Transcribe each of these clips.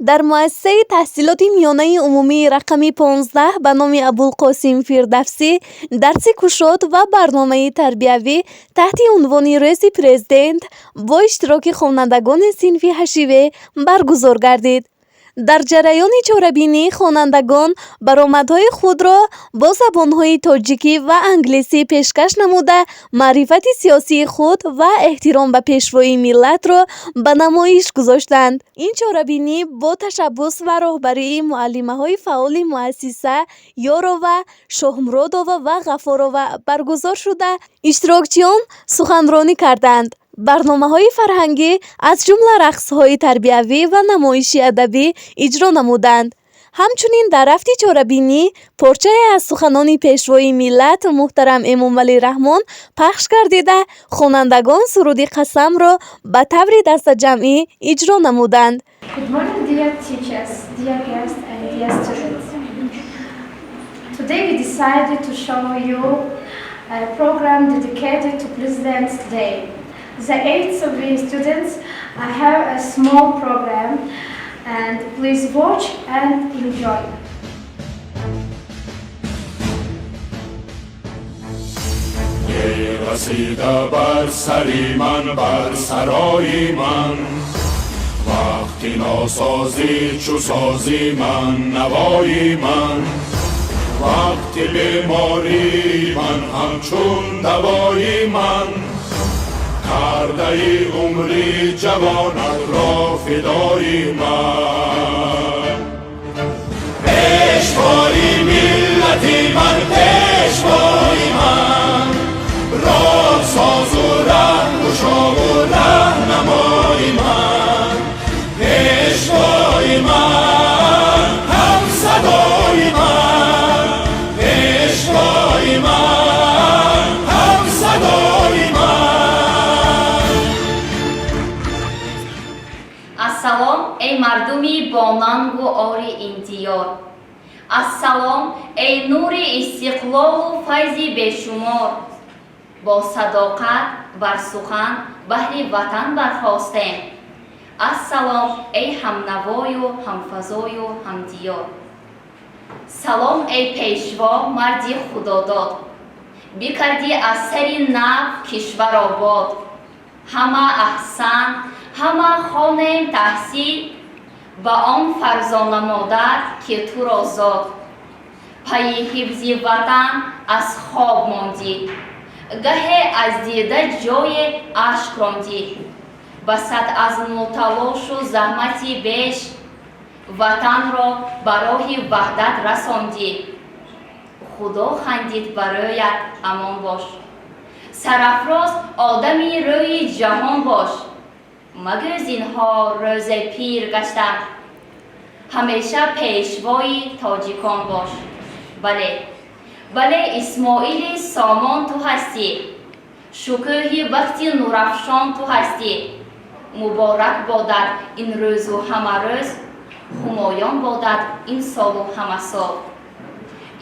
Дар муассисаи таҳсилоти миёнаи умумии рақами 15 ба номи Абулқосим Фирдавсӣ дарси кушод ва барномаи тарбиявӣ таҳти унвони Рӯзи Президент бо иштироки хонандагони синфи ҳашиве баргузор гардид. Дар ҷараёни чорабинӣ хонандагон баромадҳои худро бо забонҳои тоҷикӣ ва англисӣ пешкаш намуда, маърифати сиёсии худ ва эҳтиром ба пешвои миллатро ба намоиш гузоштанд. Ин чорабинӣ бо ташаббус ва роҳбарии муаллимаҳои фаъоли муассиса Ёрова, Шоҳмуродова ва Ғафорова баргузор шуда, иштирокчиён суханронӣ карданд. Барномаҳои фарҳангӣ, аз ҷумла рақсҳои тарбиявӣ ва намоиши адабӣ иҷро намуданд. Ҳамчунин дар рафти чорабинӣ порчае аз суханони пешвои миллат муҳтарам Эмомалӣ Раҳмон пахш гардида, хонандагон суруди қасамро ба таври дастаҷамъӣ иҷро намуданд. Good morning, dear teachers, dear guests, and dear students. Today we decided to show you a program dedicated to President's Day. The eighth of the students have a small program, and please watch and enjoy. رسیده بر سری من، بر سرای من، وقتی ناسازی چو سازی من نوای من، وقتی بیماری من همچون دوای من، کرده ای عمری جوانت را فدای من. پیشوای ملتی من، پیشوای من، راه ساز و ره گشا و رهنمای من، پیشوای من، هم صدای من، پیشوای من، هم صدای من. Ассалом, эй мардуми бонангу ори ин диёр, ассалом, эй нури истиқлолу файзи бешумор. Бо садоқат бар сухан баҳри ватан бархостем. Ассалом, эй ҳамнавою ҳамфазою ҳамдиёр. Салом, эй пешво, марди худодод, бикардӣ аз сари нав кишвар обод. Ҳама аҳсан, ҳама хонем таҳсин ба он фарзона модар, ки туро зод. Пайи ҳифзи ватан аз хоб мондӣ, гаҳе аз дида ҷое ашк рондӣ. Ба сад азму талошу заҳмати беш ватанро ба роҳи ваҳдат расондӣ. Худо хандид ба рӯят, амон бош, сарафроз одами рӯи ҷаҳон бош. Магӯ зинҳор рӯзе пир гаштам, ҳамеша пешвои тоҷикон бош. Бале, бале, Исмоили Сомон ту ҳастӣ, шукӯҳи бахти нурафшон ту ҳастӣ. Муборак бодад ин рӯзу ҳама рӯз, ҳумоён бодад ин солу ҳама сол.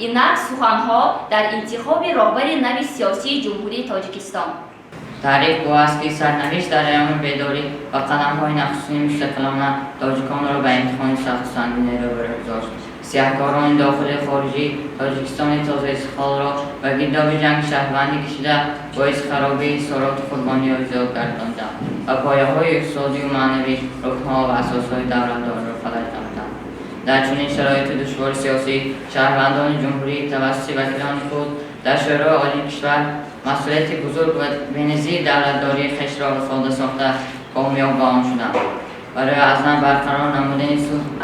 Инак суханҳо дар интихоби роҳбари нави сиёсии Ҷумҳурии Тоҷикистон. Таърих гувоҳ аст, ки сарнавишт дар айёми бедорӣ ва қадамҳои нахустини мустақилона тоҷиконро ба имтиҳони сахту сангине рӯбарӯ гузошт. Сиёҳкорони дохилию хориҷӣ Тоҷикистони тозаистиқлолро ба гирдоби ҷанги шаҳрвандӣ кашида, боиси харобии ҳисороту қурбониҳои зиёд гардонданд ва пояҳои иқтисодию маънавӣ, рукнҳо ва асосҳои давлатдориро фалаҷ намуданд. Дар чунин шароити душвори сиёсӣ шаҳрвандони ҷумҳурӣ тавассути вакилони худ дар Шӯрои Олии кишвар масъулияти бузург ва беназири давлатдории хешро ифода сохта, комёб ба он шуданд. Барои аз нав барқарор намудани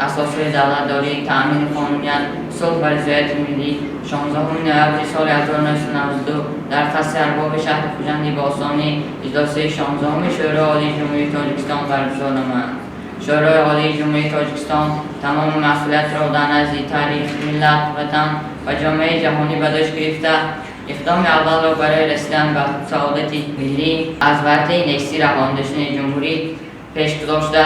асосҳои давлатдорӣ, таъмини қонуният, сулҳ ва ризояти миллӣ 16 ноябри соли 1992 дар қасри арбоби шаҳри Хуҷанди бостонӣ иҷлосияи 16-уми Шӯрои Олии Ҷумҳурии Тоҷикистон баргузор намоянд. Шӯрои Олии Ҷумҳурии Тоҷикистон тамоми масъулиятро дар назди таърих, миллат, ватан ва ҷомеаи ҷаҳонӣ ба дӯш гирифта, иқдоми аввалро барои расидан ба саодати миллӣ, аз вартаи нестӣ раҳонда шудани ҷумҳурӣ пеш гузошта,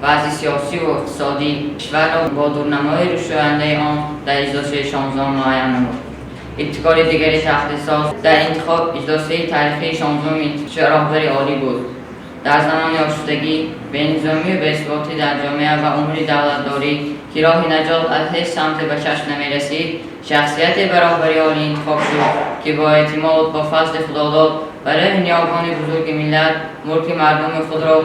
вазъи сиёсиву иқтисодии кишварро бо дурнамои рушди он дар иҷлосияи 16-ум муайян намуд. Ибтикори дигари тақдирсоз дар интихоб иҷлосияи таърихии 16-уми роҳбари олӣ буд. Дар замони ошуфтагӣ Бенизомию бесуботӣ дар ҷомеа ва умури давлатдорӣ, ки роҳи наҷот аз ҳеҷ самте ба чашм намерасид, шахсияте ба роҳбарии олӣ интихоб шуд, ки бо эътимод, бо фазли худодод ба рӯҳи ниёгони бузурги миллат мулки мардуми худро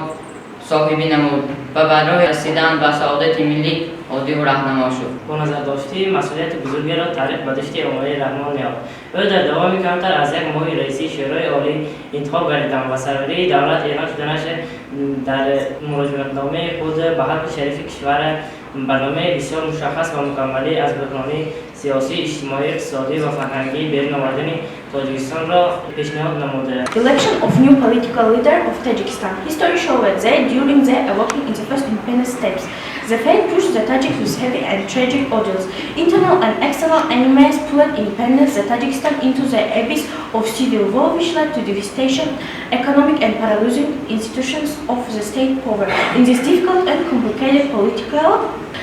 соҳибӣ намуд ва барои расидан ба саодати миллӣ ҳодиву раҳнамо шуд. Бо назардошти масъулияти бузургеро таърих ба душти Эмомалӣ Раҳмон ниҳод. Ӯ дар давоми камтар аз як моҳи раисии Шӯрои Олӣ интихоб гардидан ва сарварии давлат эълон шуданаш дар муроҷиатномаи худ ба халқи шарифи кишвар барномаи бисёр мушаххас ва мукаммалӣ аз буҳрони сиёсӣ, иҷтимоӣ, иқтисодӣ ва фарҳангӣ берун овардани Тоҷикистонро пешниҳод намуда. Election of new political leader of Tajikistan. History showed that during the awakening in the first independent steps, the fate pushed the Tajiks with heavy and tragic ordeals. Internal and external enemies pulled independence the Tajikistan into the abyss of civil war, which led to devastation, economic and paralyzing institutions of the state power. In this difficult and complicated political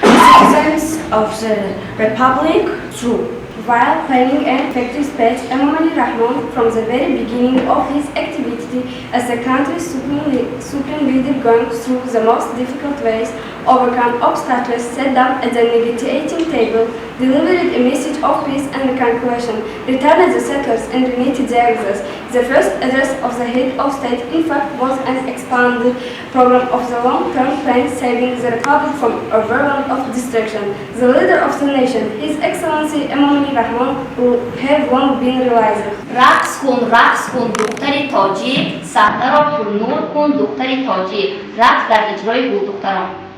citizens of the republic through While planning and effective speech, Emomali Rahmon, from the very beginning of his activity as the country's supreme leader, going through the most difficult ways, overcome obstacles, sat down at the negotiating table, delivered a message of peace and reconciliation, returned the settlers and reunited the exiles. The first address of the head of state, in fact, was an expanded program of the long-term plan saving the republic from a whirlwind of destruction. The leader of the nation, His Excellency Emomali Rahmon, will have long been realized. Рақс кун, рақс кун, духтари тоҷик, саҳнаро пурнур кун, духтари тоҷик. Рақс дар иҷрои гулдухтарон.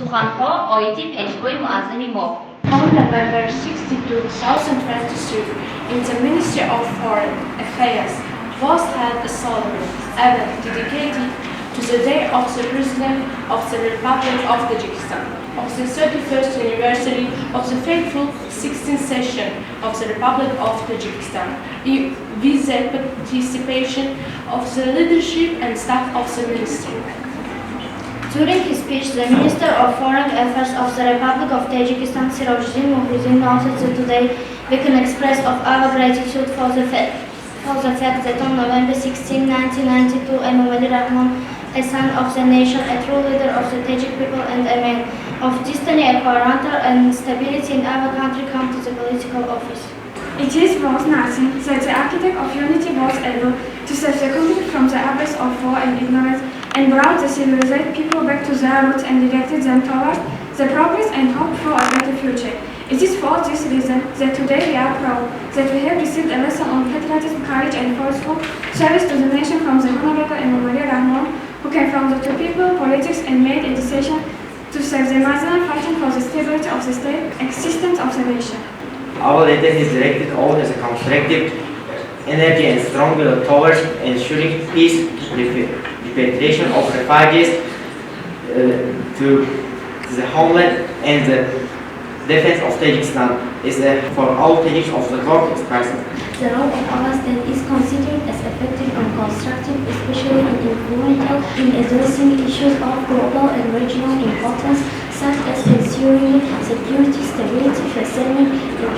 Суханҳо оиди пешвои муаззами мо. On November 16, 2023, in the Ministry of Foreign Affairs was held a solemn event dedicated to the Day of the President of the Republic of Tajikistan, of the 31st anniversary of the fateful 16th session of the Republic of Tajikistan, with the participation of the leadership and staff of the ministry. During his speech, the Minister of Foreign Affairs of the Republic of Tajikistan, Sirojiddin Muhriddin, noted that today we can express of our gratitude for the fact that on November 16, 1992, Emomali Rahmon, a son of the nation, a true leader of the Tajik people and a man of destiny, a guarantor and stability in our country, come to the political office. It is worth noting that the architect of unity was able to save the country from the abyss of war and ignorance and brought the civilized people back to their roots and directed them towards the progress and hope for a better future. It is for this reason that today we are proud that we have received a lesson on patriotism, courage and forceful service to the nation from the Honorable Emomali Rahmon, who came from the two people, politics and made a decision to save the motherland, fighting for the stability of the state, existence of the nation. Our leader has directed all his constructive energy and strong will towards ensuring peace, repatriation of refugees to the homeland and the defense of Tajikistan is for all Tajiks of the world expressed. The role of our state is considered as effective and constructive, especially in influential in addressing issues of global and regional importance, such as ensuring security, stability, facility,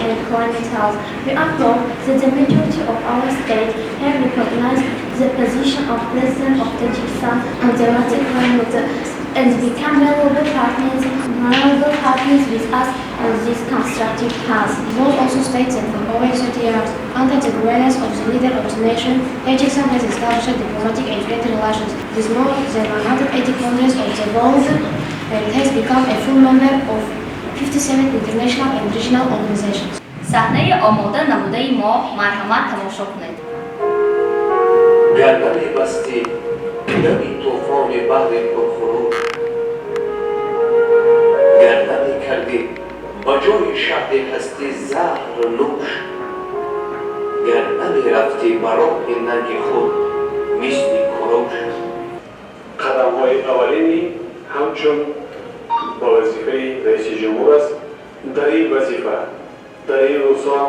and climate health. We are proud that the majority of our state have recognized the position of President of Tajikistan on the climate and become valuable partners with us on this constructive path. It was also stated that for over 30 years, under the guidance of the leader of the nation, Tajikistan has established diplomatic and trade relations with more than 180 countries of the world and has become a full member of 57 international and regional organizations. Саҳнаи омода намудаи мо марҳамат тамошо кунед. Гар намебастӣ дами тӯфони баҳри пурхуруш, гар намекардӣ ба ҷои шаҳди ҳастӣ заҳр нӯш, гар намерафтӣ ба роҳи нанги худ мисли Куруш. Қадамҳои аввалини ҳамчун ба вазифаи раиси ҷумҳур аст. Дар ин вазифа, дар ин рӯзҳо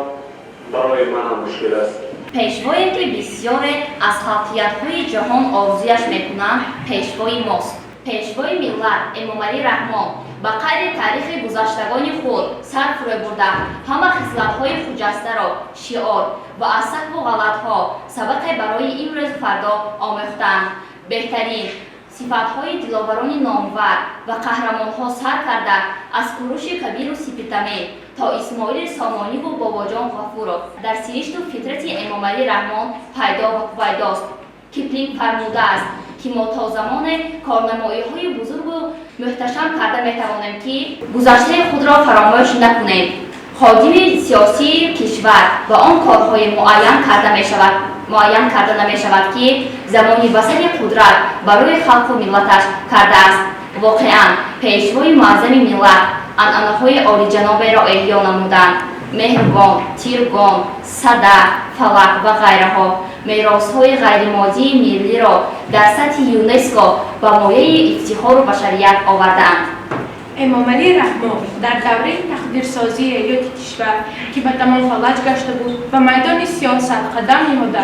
барои ман ҳам мушкил аст. Пешвое ки бисёре аз халқиятҳои ҷаҳон орзуяш мекунанд, пешвои мост. Пешвои миллат Эмомалӣ Раҳмон ба қайди таърихи гузаштагони худ сар фурӯ бурда, ҳама хислатҳои хуҷастаро шиор ва аз саҳву ғалатҳо сабақе барои имрӯзу фардо омӯхтанд. Беҳтарин сифатҳои диловарони номвар ва қаҳрамонҳо сар карда аз Куруши Кабиру Сипитамен то Исмоили Сомониву Бобоҷон Ғафуров дар сиришту фитрати Эмомалӣ Раҳмон пайдо ва ҳувайдост. Киплинг фармудааст, ки мо то замоне корнамоиҳои бузургу муҳташам карда метавонем, ки гузаштаи худро фаромӯш накунем. Ходими сиёсии кишвар ба он корҳои муайян карда намешавад, ки замони ба сари қудрат барои халқу миллаташ кардааст. Воқеан, пешвои муаззами миллат анъанаҳои олиҷаноберо эҳё намуданд: Меҳргон, Тиргон, Сада, Фалак ва ғайраҳо меросҳои ғайримоддии миллиро дар сатҳи ЮНЕСКО ба мояи ифтихору башарият овардаанд. Эмомалӣ Раҳмон дар давраи тақдирсозии ҳаёти кишвар, ки ба тамом фалаҷ гашта буд, ба майдони сиёсат қадам ниҳода,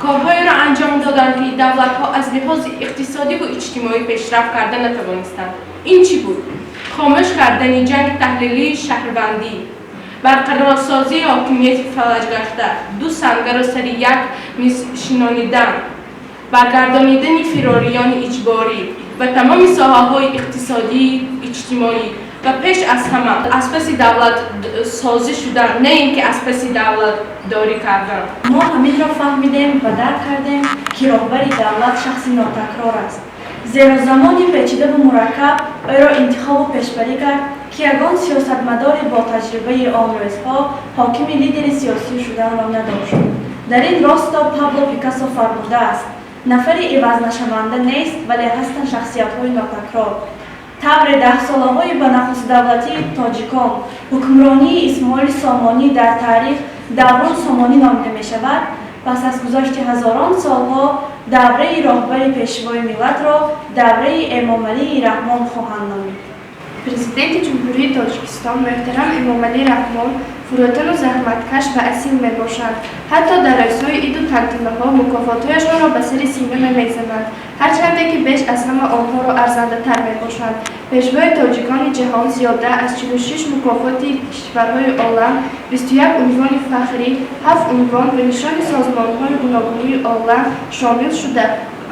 корҳоеро анҷом доданд, ки давлатҳо аз лиҳози иқтисодиву иҷтимоӣ пешрафт карда натавонистанд. Ин чӣ буд? Хомӯш кардани ҷанги таҳлилии шаҳрвандӣ, барқарорсозии ҳокимияти фалаҷгашта, ду сангарро сари як миз шинонидан, баргардонидани фирориёни иҷборӣ ва тамоми соҳаҳои иқтисодӣ, иҷтимоӣ ва пеш аз ҳама аз паси давлатсозӣ шудан, на ин ки аз паси давлатдорӣ кардан. Мо ҳаминро фаҳмидем ва дарк кардем, ки роҳбари давлат шахси нотакрор аст, зеро замони печидаву мураккаб ӯро интихобу пешбарӣ кард, ки ягон сиёсатмадори бо таҷрибаи он рӯзҳо ҳокими лидери сиёсӣ шуданро надошт. Дар ин росто Пабло Пикассо фармудааст: «Нафари ивазнашаванда нест, вале ҳастанд шахсиятҳои нотакрор». Тавре даҳсолаҳои ба нахустдавлатии тоҷикон ҳукмронии Исмоили Сомонӣ дар таърих даврон Сомонӣ номида мешавад, пас аз гузашти ҳазорон солҳо давраи роҳбари пешвои миллатро давраи Эмомалии Раҳмон хоҳанд номид. Президенти Ҷумҳурии Тоҷикистон муҳтарам Эмомалӣ Раҳмон фурӯтану заҳматкаш ва асил мебошанд. Ҳатто дар рӯзҳои иду тантанаҳо мукофотҳояшонро ба сари сина намезананд, ҳарчанде ки беш аз ҳама онҳоро арзандатар мебошанд. Пешвои тоҷикони ҷаҳон зиёда аз 46 мукофоти кишварҳои олам, 21 унвони фахрӣ, 7 унвон ва нишони созмонҳои гуногунии олам шомил шуда,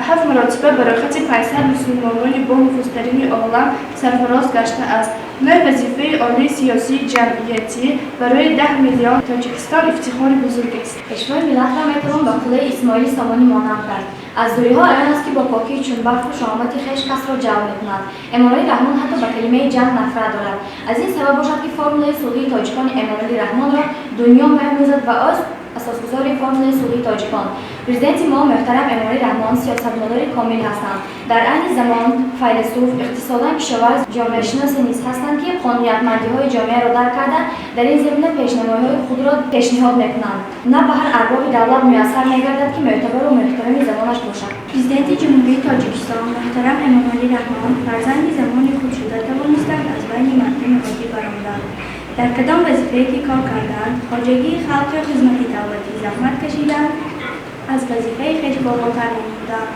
7 маротиба ба рӯйхати 500 мусулмонони бонуфузтарини олам сарфароз гаштааст. Нӯҳ вазифаи олии сиёсии ҷамъиятӣ барои 10 миллион Тоҷикистон ифтихори бузургест. Пешвои миллатро метавон ба қуллаи Исмоили Сомонӣ монанд кард. Аз дурӣҳо аён аст, ки бо покии чун барфу шаҳомати хеш касро ҷалб мекунад. Эмомалӣ Раҳмон ҳатто ба калимаи ҷанг нафрат дорад. Аз ин сабаб бошад, ки формулаи сулҳии тоҷикони Эмомалӣ Раҳмонро дунё меомӯзад ва ӯст асосгузори формулаи сулҳи тоҷикон. Президенти мо муҳтарам Эмомалӣ Раҳмон сиёсатмадори комил ҳастанд. Дар айни замон файласуф, иқтисодан кишоварз, ҷомеашиносе низ ҳастанд, ки қонуниятмандиҳои ҷомеаро дарк карда, дар ин замина пешнамоиҳои худро пешниҳод мекунанд. На ба ҳар арбоби давлат муяссар мегардад, ки мӯътабару муҳтарами замонаш бошад. Президенти Ҷумҳурии Тоҷикистон муҳтарам Эмомалӣ Раҳмон фарзанди замони худ шуда тавонистанд аз байни мардуми оддӣ баромаданд. Дар кадом вазифае ки кор карданд, хоҷагии халқ ё хизмати давлатӣ заҳмат кашиданд, аз вазифаи хеш болотар намуданд.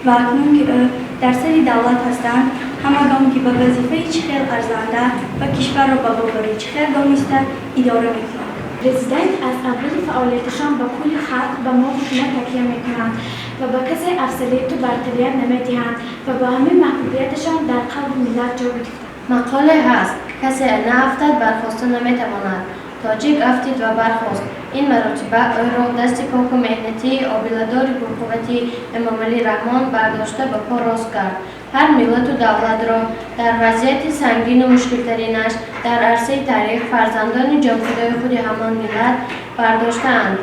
Ва акнун ки ӯ дар сари давлат ҳастанд, ҳамагон ки ба вазифаи чӣ хел арзанда ва кишварро ба боварӣ чӣ хел дониста идора мекунанд. Президент аз аввали фаъолияташон ба кулли халқ, ба мову шумо такя мекунанд ва ба касе афзалияту бартарият намедиҳанд ва бо ҳамин маҳбубияташон дар қалби миллат ҷо гирифтанд. Мақоле ҳаст: касе наафтад, бархоста наметавонад. Тоҷик афтид ва бархост. Ин маротиба ӯро дасти поку меҳнатии обиладори пурқуввати Эмомалӣ Раҳмон бардошта ба по рост кард. Ҳар миллату давлатро дар вазъияти сангину мушкилтаринаш дар арсаи таърих фарзандони ҷонфидои худи ҳамон миллат бардоштаанд.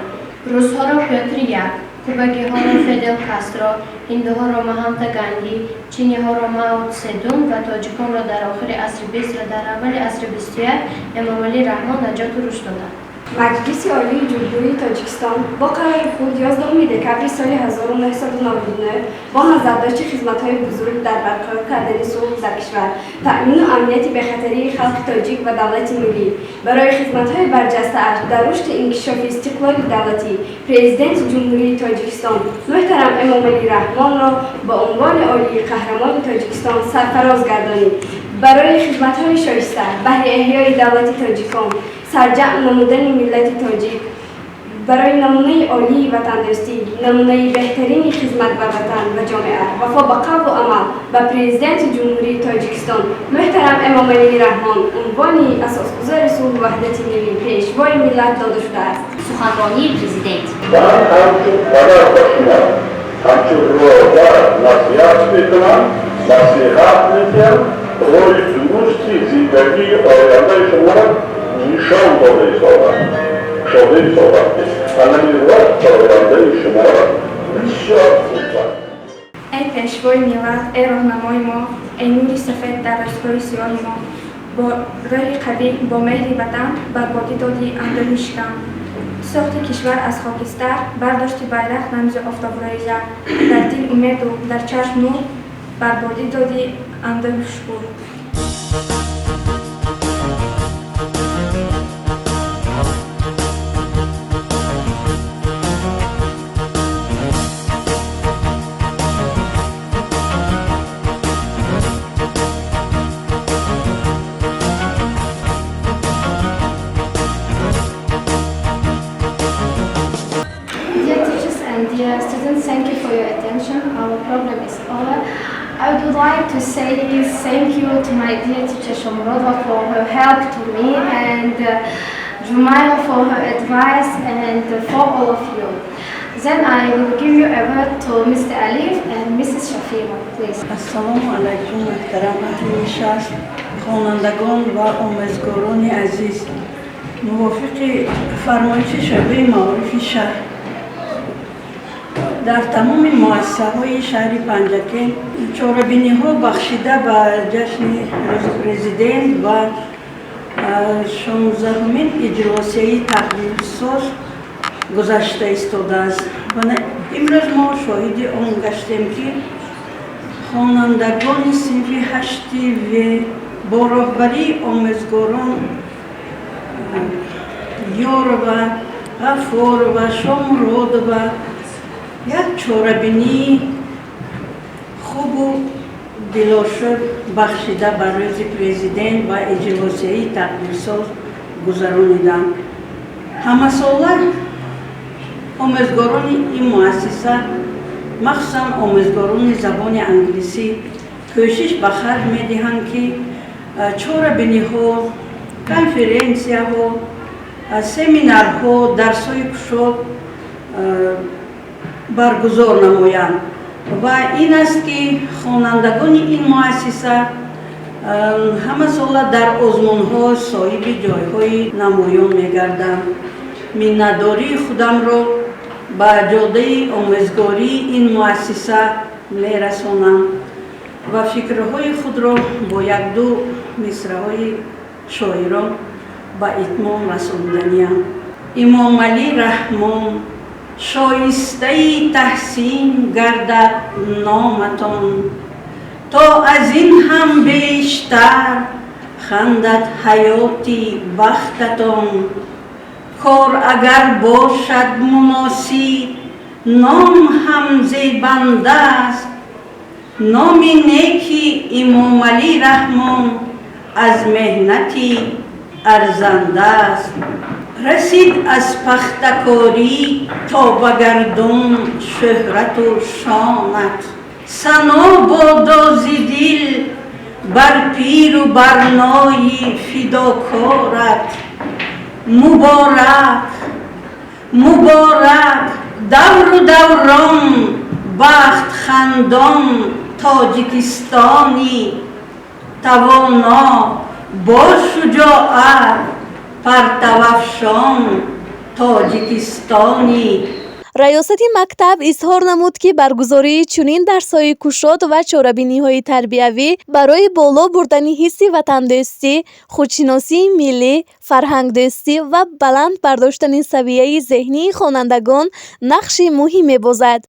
Русҳоро Пётр Як, кубагиҳоро Фидел Кастро, ҳиндуҳоро Маҳатма Ганди, чиниҳоро Мао Тседун ва тоҷиконро дар охири асри бист ва дар аввали асри 21 Эмомалӣ Раҳмон наҷоту рушд доданд. Маҷлиси Олии Ҷумҳурии Тоҷикистон бо қарори худ 11 декабри соли 1999 бо назардошти хизматҳои бузург дар барқарор кардани сулҳ дар кишвар, таъмину амнияти бехатарии халқи тоҷик ва давлати миллӣ, барои хизматҳои барҷастааш дар рушди инкишофи истиқлоли давлатӣ Президенти Ҷумҳурии Тоҷикистон муҳтарам Эмомалӣ Раҳмонро ба унвони олии Қаҳрамони Тоҷикистон сарфароз гардонид. Барои хизматҳои шоиста баҳри эҳёи давлати тоҷикон, сарҷамъ намудани миллати тоҷик, барои намунаи олии ватандӯстӣ, намунаи беҳтарини хизмат ба ватан ва ҷомеа, вафо ба қавлу амал ба Президенти Ҷумҳурии Тоҷикистон муҳтарам Эмомалӣ Раҳмон унвони асосгузори сулҳу ваҳдати миллӣ, пешвои миллат дода шудааст. Суханронии президент. Ман ҳамчун падар ба шумо, ҳамчун роҳбар насиҳат мекунам, маслиҳат медиҳам, роҳи дурусти зиндагии ояндаи шуморо нишон дода истодам, шода истодам. Ҳамин роҳ ояндаи шуморо бисёр хуб аст. Эй пешвои миллат, эй роҳнамои мо, эй нури сафед дар рӯзҳои сиёҳи мо, бо рӯҳи қавӣ, бо меҳри ватан барбодӣ додӣ андӯҳи шикам. Сохти кишвар аз хокистар, бардошти байрақ рамзи офтобрӯи зар, дар дил умеду дар чашм нур, барбодӣ додӣ андӯҳу шукур. Dear teachers and dear students, thank you for your attention. Our program is over. I would like to say thank you to my dear teacher Shomrodova for her help to me and Jumaila for her advice and for all of you. Then I will give you a word to Mr. Alif and Mrs. Shafira, please. Ассалому алайкум, муҳтарам аҳли нишаст, хонандагон ва омӯзгорони азиз. Мувофиқи фармоиши шӯъбаи маорифи шаҳр Дар тамоми муассисаҳои шаҳри Панҷакент чорабиниҳо бахшида ба ҷашни Рӯзи Президент ва 16-умин иҷлосияи тақдирсоз гузашта истодааст. Ва имрӯз мо шоҳиди он гаштем, ки хонандагони синфи ҳашти В бо роҳбарии омӯзгорон Ёрова, Ғафорова, Шомуродова як чорабинии хубу дилошӯб бахшида ба Рӯзи Президент ва иҷлосияи тақдирсоз гузарониданд. Ҳамасола омӯзгорони ин муассиса, махсусан омӯзгорони забони англисӣ, кӯшиш ба харҷ медиҳанд, ки чорабиниҳо, конференсияҳо, семинарҳо, дарсҳои кушод баргузор намоянд. Ва ин аст, ки хонандагони ин муассиса ҳамасола дар озмунҳо соҳиби ҷойҳои намоён мегарданд. Миннатдории худамро ба ҷодаи омӯзгории ин муассиса мерасонам ва фикрҳои худро бо якду мисраҳои шоирон ба итмом расонданиям. Имомалӣ Раҳмон, шоистаи таҳсин гардад номатон, то аз ин ҳам бештар хандад ҳаёти бахтатон. Кор агар бошад муносиб, ном ҳам зебанда аст. Номи неки Имомалӣ Раҳмон аз меҳнати арзанда аст. Расид аз пахтакорӣ то ба гардун шӯҳрату шонат. Сано бодози дил бар пиру барнои фидокорат. Муборак, муборак давру даврон, бахтхандон Тоҷикистони тавоно, бо шуҷоат партавафшон Тоҷикистони. Раёсати мактаб изҳор намуд, ки баргузории чунин дарсҳои кушод ва чорабиниҳои тарбиявӣ барои боло бурдани ҳисси ватандӯстӣ, худшиносии миллӣ, фарҳангдӯстӣ ва баланд бардоштани савияи зеҳнии хонандагон нақши муҳим мебозад.